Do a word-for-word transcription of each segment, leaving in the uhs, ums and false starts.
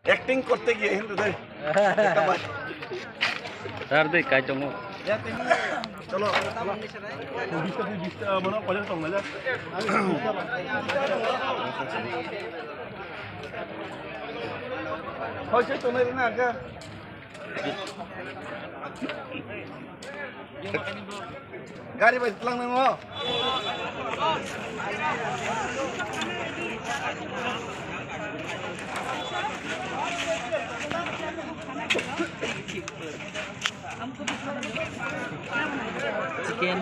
Acting korte giye hintu de. Ekta bar. Sir de kai tongo. Cholo, cholo. Bista, bista, mano, pojak tong na ja. Hoy, se tonai na ka. Gari bai tlang nang o. Chicken.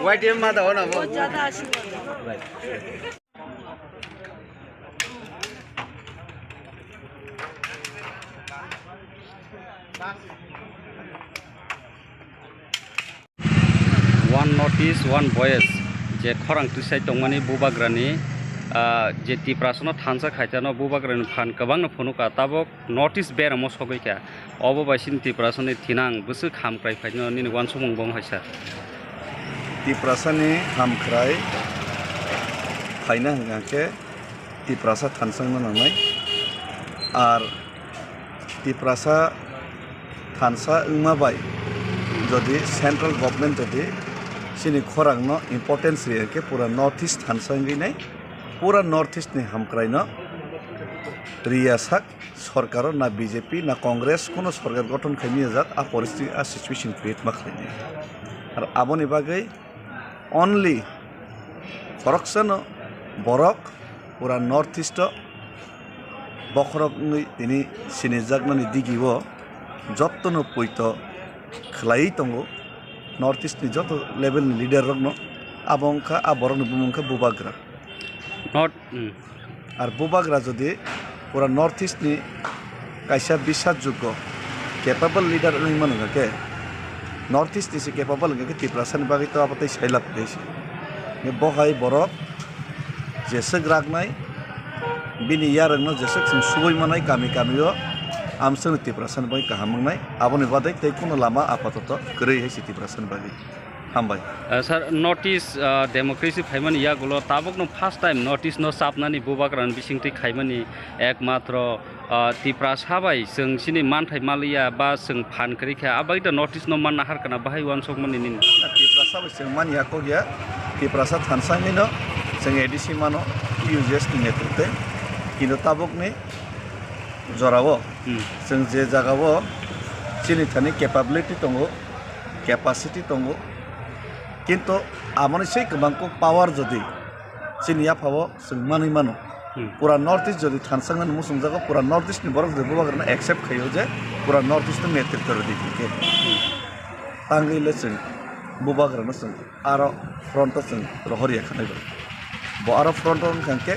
Y T M ma da ho na bo. One North East, One Voice, je khorang twisai tongmani Bubagrani, ah, je Tiprasano thansa khaitano Bubagrani phan kwbangno phunukha, tabok North East beramo sogwi kha. Obo bai chini Tiprasani thinang bwswk hamkrai phaino nini uansukmung bo wng hai sir. Tiprasani hamkrai phaina hwnkha khe Tiprasa thansangno nangnai. Ar Tiprasa thansa wngma bai jodi central government jodi chini khorangno importance riya khe pura North East thansa wngwi nai, pura North East ni hamkraino riya sak. Sorkaro na B J P na Congress kuno sorkar gothon khaimiyajak, a poristiti, a situation create ma khlaimaya. Ar aboni bagwi only khoroksano borok pura North East o bokhorok wngwi tini sinijaknani digio jottono poito khlaiwi tongo North East ni joto level ni leader rokno. Abo wngkha, a borokni bumung wngkha Bubagra. Not, mm. Ar Bubagra jodi pura North East ni kaisa bisas joggo capable leader wngwi mano hwnkhe, North East ni se capable hwnkhe Tiprasa ni bagwi to abo tei sailap khe se. Bo hai borok jeswk raknai, bini yarwkno jeswk chwng subui manai kami kami o, amswkno Tiprasa ni bagwi kaham wngnai. Aboni badai tei kuno lama apatoto kwrwi hai se Tiprasa ni bagwi. Hambai. Uh, sir, North East, uh, democracy phaimani yagulo tabukno first time North East no chapnani Bubagrani bisingtwi khaimani ekmatro, uh, Tiprasa bai chwng chini manthai maliya ba chwng phan kwrwi kha, a bagwi da North East no manna harkana bahai uansukmani nini? Tiprasa bai chwng manya kok ya, Tiprasa thansa hinwi no chwng A D C mano, U G S ni netritwe, kintu tabukni jorao Hmm. chwng je jagao chini thani capability tongo, capacity tongo, kintu amoni sei kwbang kuk power jodi chini yaphao chwng manwi mano. Hmm. Pura North East jodi thansa wngnani muchungjago, pura North East ni borok jodi Bubagrano accept khaio je pura North East no netritwa rwdi hinkhe. Hmm. Tangwi le chwng Bubagrano chwng aro front o chwng rohor ya khanai bai. Bo aro front o wngkha khe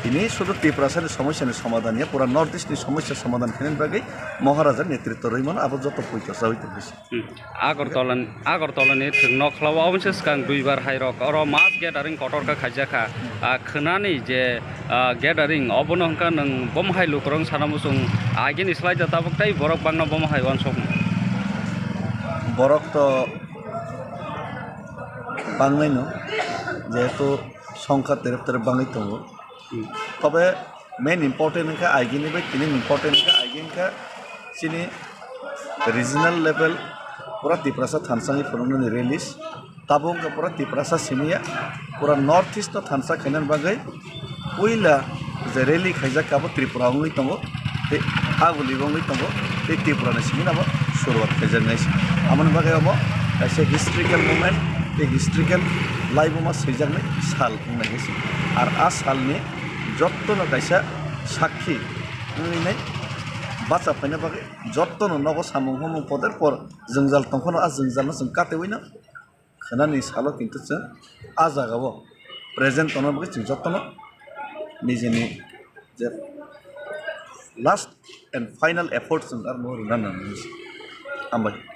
tini sudu Tiprasa ni somosya ni somadhan ya, pura North East ni somosya somadhan khainani bagwi Maharaja netritwa rwi mano, abo joto poito chawi tongwi se. Hmm. Agartala, Agartala ni thwng nokhlao aboni swkang duibar hai rok oro mass gathering kotor khe khaijak kha. Ah, khwnani je, ah, gathering obono hwnkha nwng bomo hai lukurok sana muchung agini slai da tabuk tei borok bangna bomo hai uansukmung. Borok to bangnaino, jehetu songkha terep terep bangwi tongo. Hmm. Tobe main important wngkha, aigini bai tini important wngkha, aigini wngkha chini regional level pura Tiprasa thansa wngwi phunuknani release. Tabuk wngkha pura Tiprasa simi ya, pura North East no thansa khainani bagwi puila je rally khaijak kha, abo Tripura wngwi tongo, tei Aguli wngwi tongo, tei Tripura ni simi no abo suruwat khaijaknai se. Amoni bagwi omo kaisa historical moment tei historical laibuma swijaknai sal wngnai se. Ar a salni jottono kaisa sakhi wngwi nai bacha phaina bagwi jottono nogo samung humung poder por jwngjal tongphano, a jwngjalno chwng katiwino khwnani salo kintu chwng a jagao present tongna bagwi chwng jotono nijini je last and final effort chwng armo rwna nangnai. Hambai.